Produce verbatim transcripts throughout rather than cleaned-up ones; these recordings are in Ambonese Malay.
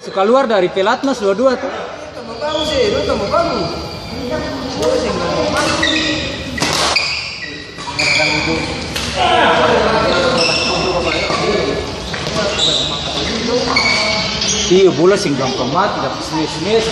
Su kaluar dari pelatnas dua-dua tu. Iyo, bola seng gampang mati, dapa smash, smash.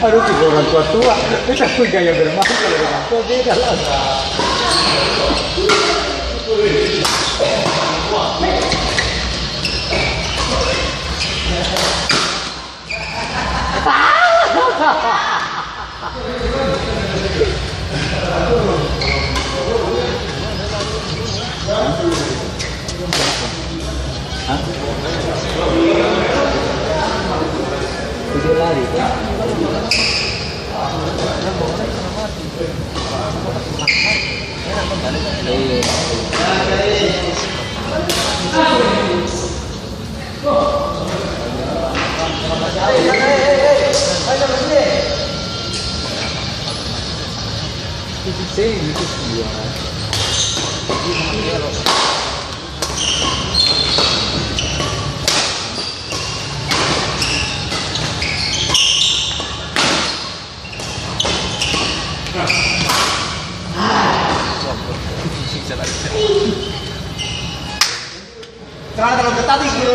Aduh, tipe orang tua-tua. Beta pung gaya bermain kalau orang tua beda lah. Hah? Video lari, kan? Iya. Celana terlalu ketat nih, gila.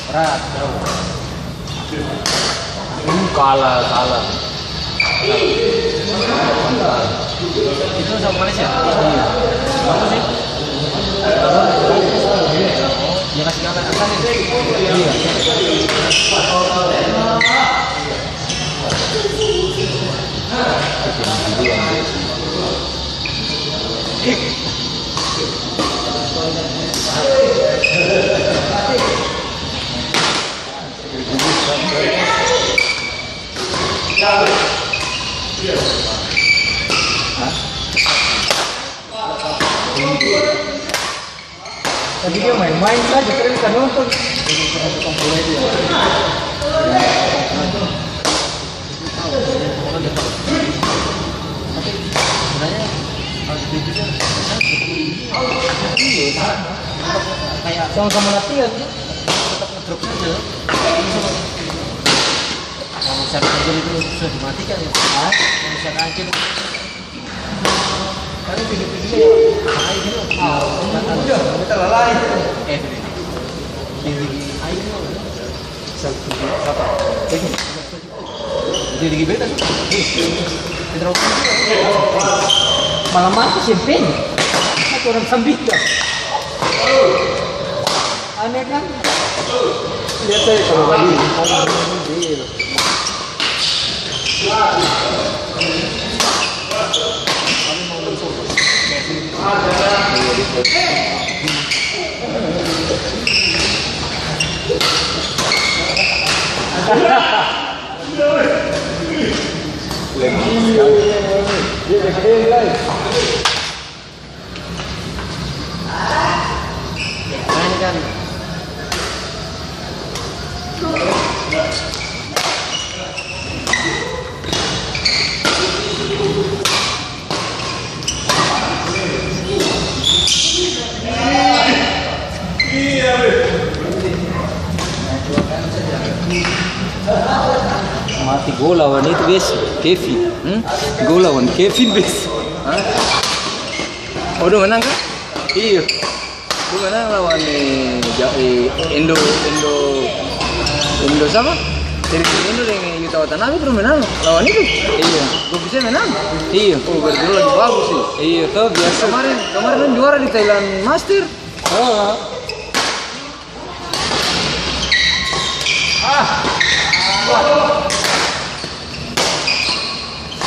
Berat, jauh. Uh, kalah, kalah. Itu sama Malaysia? Iya. Bagus sih. Dia kasih kalah, kasih. Iya. Tapi dia main-main saja, tapi bukan nonton. Sama-sama latihan, ya. Tetap ngedrop saja. Kalau misalkan itu sudah dimatikan, ya. Hah? Kalau misalkan itu Kan tinggi-tinggi ya, naik gitu. Ah, udah, kita lalai. Eh, tinggi-tinggi. Ayo. Satu, apa? Tinggi. Tinggi-tinggi beta suka. Ih, terlalu tinggi. Malam-malam sih, Pin. Satu orang sambil. Aneh kan? Lihat saya kalau tadi. Mati gol lawan itu, bes. Kevin. Hmm? Gol lawan Kevin, bes. Hah? Oh, dong menang ka? Iyo. Dong menang lawan, eh, Ja-, eh, Endo, Endo, Endo sapa? Dari Endo deng Yuta Watanabe tu dong menang lawan itu. Iyo. Dong bisa menang? Iyo. Oh, berarti dong lagi bagus sih. Iyo, to, biasa. Kemarin, kemarin dong juara di Thailand Master. Oh.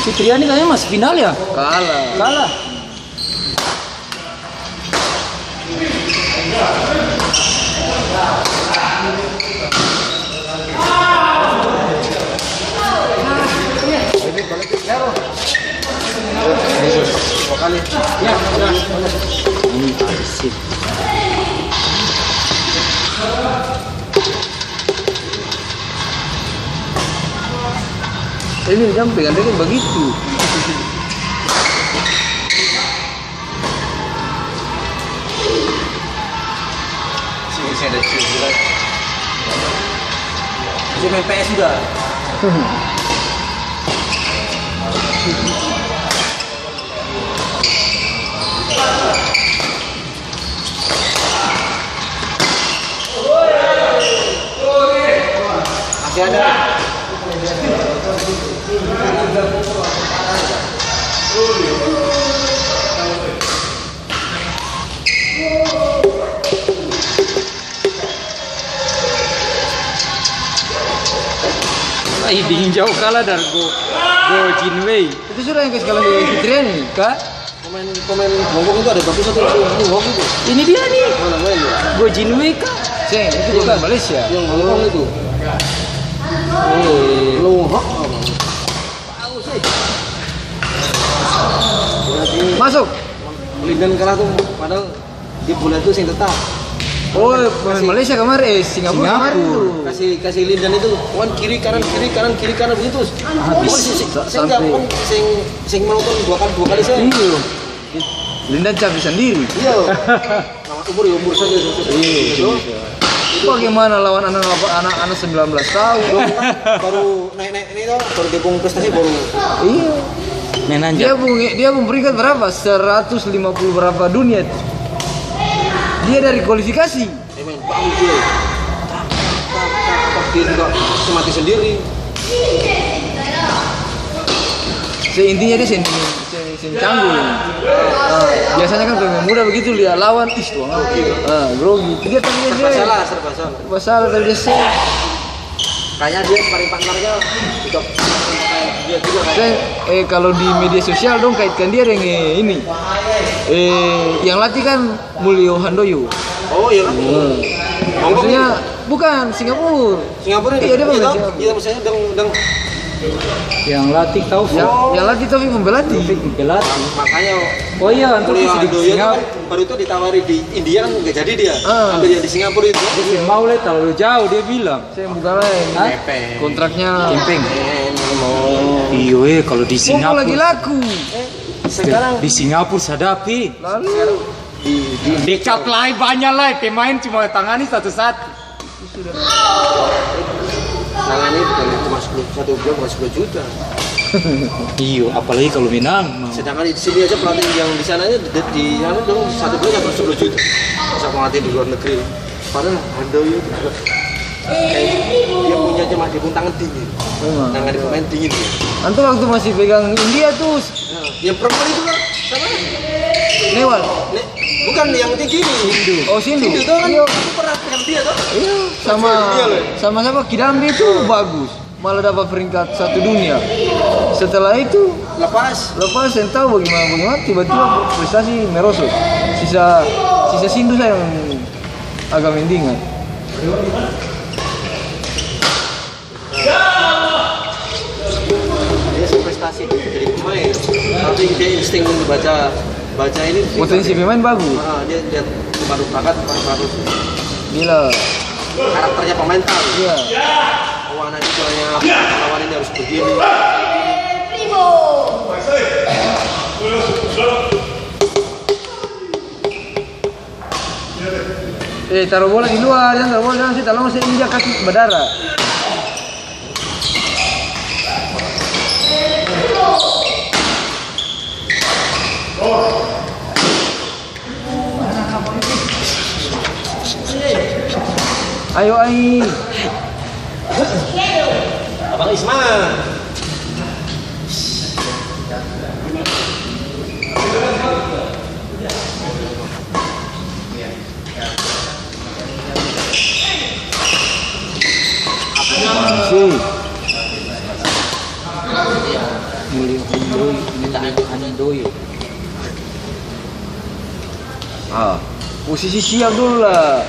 Fitriani kayaknya masuk final ya? Kalah. Kalah. Ini jam pegang deket bagitu. Sini, sini ada cium juga. Bisa main P S sudah. Masih ada. Ai, dingin jauh kalah dari Go, Go Jinwei. Itu sudah yang kasih kalah di Fitriani, ka? Pemain, pemain Hongkong itu ada bagus satu, si Hongkong itu. Ini dia nih. Mana main dia? Go Jinwei ka? Seng, itu bukan Malaysia. Yang Hongkong itu. Oh, iya. Loh, hak apa? Masuk. Lindan kalah tuh, padahal dia bola tuh seng tetap. Oh, pemain Malaysia kemarin, eh, Singapura kemarin tuh. Kasih, kasih Lindan itu, one kiri kanan, kiri kanan, kiri kanan begitu. Habis. Pokoknya seng, seng, seng, seng menonton dua kali, dua kali saya. Iya. Lindan cabe sandiri. Iya. Nah, umur ya umur saja, umur saja. Iya, iya. Bagaimana lawan anak, anak, anak sembilan belas tahun? Baru naik-naik ini toh, baru dia pung prestasi baru. Iya. Main anjak. Dia pung, dia pung peringkat berapa? Seratus lima puluh berapa dunia. Dia dari kualifikasi. Dia main bagus dia. Tak, tak, tak, tak. Dia juga mati sendiri. Se-, intinya dia seng, seng, seng canggung. Ah, biasanya kan pemain muda begitu, lia lawan, ih, tuang apa? Ah, grogi. Dia tanya dia. Serba salah, serba salah. Serba salah, tapi dia seng. Kayaknya dia sparring partnernya juga, dia juga kayak. Seng, eh, kalau di media sosial dong kaitkan dia dengan ini. Eh, yang latih kan Mulyo Handoyo. Oh, iya kan? Hmm. Hongkong. Maksudnya, ini? Bukan, Singapura. Singapura itu? Iya, dia pemain Singapura. Iya, maksudnya dong, dong. Yang latih Taufik. Yang, yang latih Taufik pembelatih. Taufik pembelatih. Makanya. Oh iya, antum Mulyo Handoyo itu kan baru itu ditawari di India kan nggak jadi dia. Ah. Ambil yang di Singapura itu. Dia seng mau le, terlalu jauh dia bilang. Seng, bukan lain. Hah? Kontraknya. Kempeng. Iyo, eh, kalau di Singapura. Lagi laku. Eh, sekarang. Di Singapura sadap, eh. Lalu. Di, di, di cup lain banyak lai, pemain cuma tangani satu-satu. Tangani bukan cuma sepuluh, satu bulan bukan sepuluh juta. Iyo, apalagi kalau menang. Sedangkan di sini aja pelatih yang di sana aja di, di anu dong, satu bulan sampai sepuluh juta. Masa pelatih di luar negeri. Padahal Handoyo itu juga kayak dia punya aja mah, dia pun tangan dingin. Memang. Tangan di pemain dingin dia. Antum waktu masih pegang India tuh. Nah, yang perempuan itu kan, siapa? Newal. Ne-, bukan yang tinggi ini. Sindu. Oh, Sindu. Sindu tuh kan. Iya. Aku pernah pegang dia tuh. Iya, sama, sama siapa? Kidambi itu bagus. Malah dapat peringkat satu dunia. Setelah itu, lepas, lepas, seng tau bagemana-bagemana, tiba-tiba prestasi merosot. Sisa, sisa Sindu sa yang agak mendingan. Dia sih prestasi jadi pemain, tapi dia insting untuk baca, baca ini. Potensi pemain bagus. Ah, dia lihat baru bakat, baru, baru. Gila. Karakternya pemain tahu. Iya. Oh, anak itu hanya lawan ini harus begini. Eh, taruh bola di luar, jang taruh bola di dalam, se talong, se injak kaki badara. Ayo, ai. Abang Isma. Mulio Handoyo, Mulio Handoyo. Ah, posisi siap dulu lah.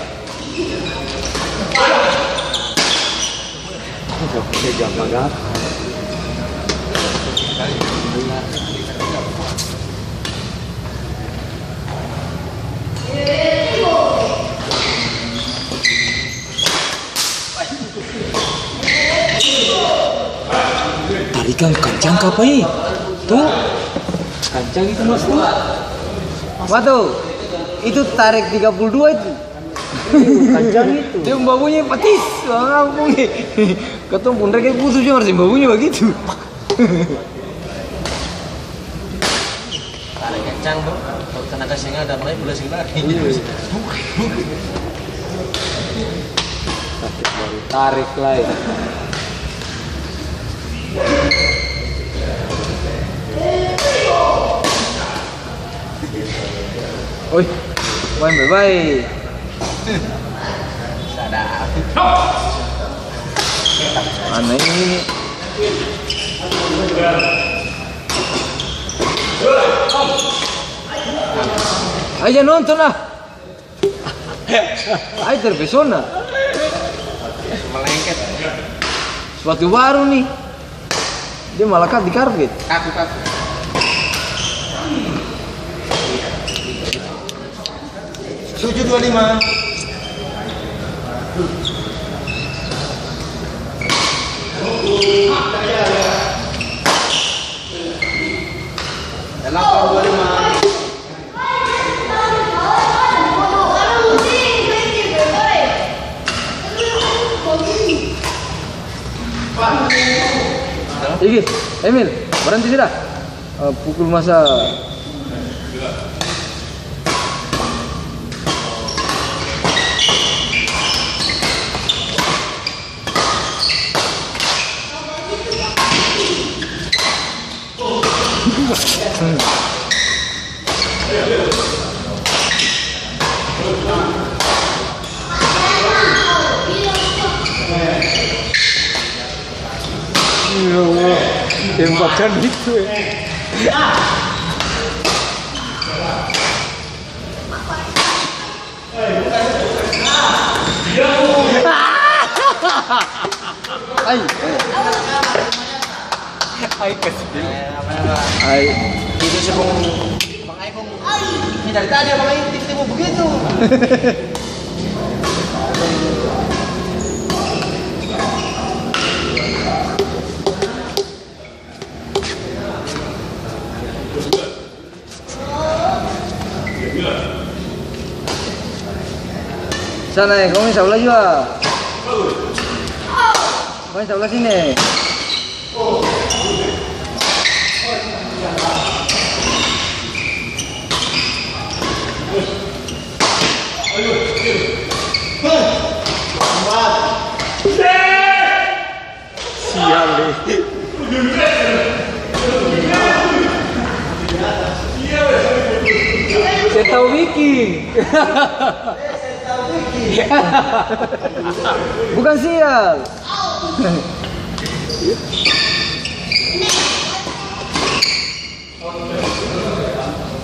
Tarikan kancang kapa e? Tuh, kancang itu, Mas, tuh. Wah, tuh, itu tarek tiga puluh dua itu. Kancang itu. Dia babunyi patis, orang kampung. Katong pung reke putus jua, harus babunyi bagitu. Tarik kencang tuh, kalau tenaga seng ada, apalagi bola seng lari. Iya. Sakit baru tarik lai. Oi, main bae-bae. Sadap. Aneh ini. Ayo nonton lah. Ai terpesona. Malengket. Sepatu baru nih. Dia malakat di karpet. Kaku, kaku. Tujuh dua lima. Delapan dua lima. Iki, Emil, berhenti sudah. Eh, pukul masa. Ya Allah, tembakan itu, eh. Ai. Ai, kasih dia. Ai. Itu sih, Bang. Bang Ai, Bang. Ini dari tadi Abang Ai tiba-tiba begitu. Sana, eh, kong sabla jua. Kong sabla sini. Sial nih. Seng tau biking. Bukan sial.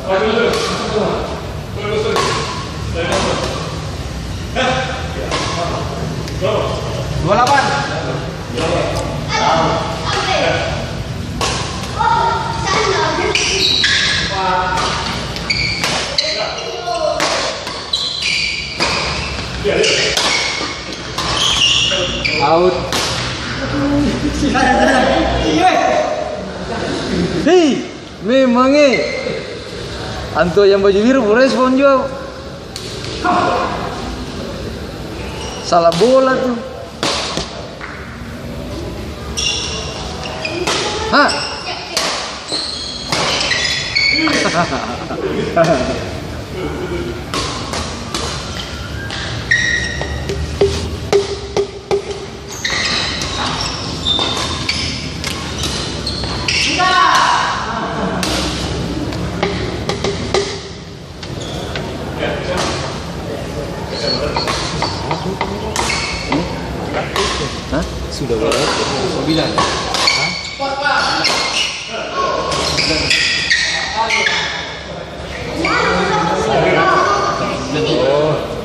Dua lapan. Out. Hei, memang e. Antua yang baju biru baru respon jua. Salah bola tu. Hah? Hah? Sudah berapa? Sembilan. Hah? Oh.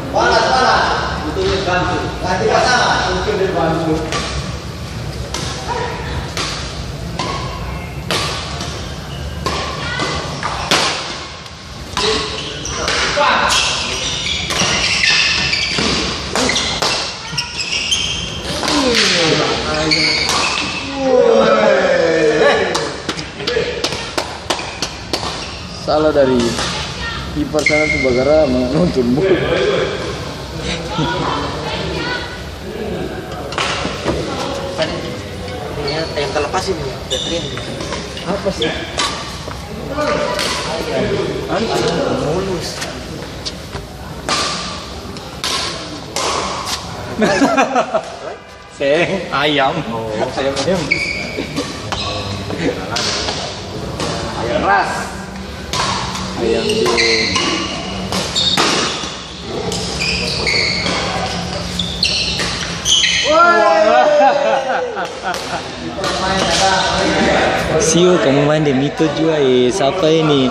Panas, panas. Itu dia bantu. Ganti pasangan. Itu dia bantu. Salah dari kiper sana tu bagara nonton bola. Yang terlepas ini, Petrian. Apa sih? Mulus. Seng, ayam. Oh, ayam, ayam. Ayam ras. Ayam di. Sio, kamu main deng Mito jua, eh, sapa ini?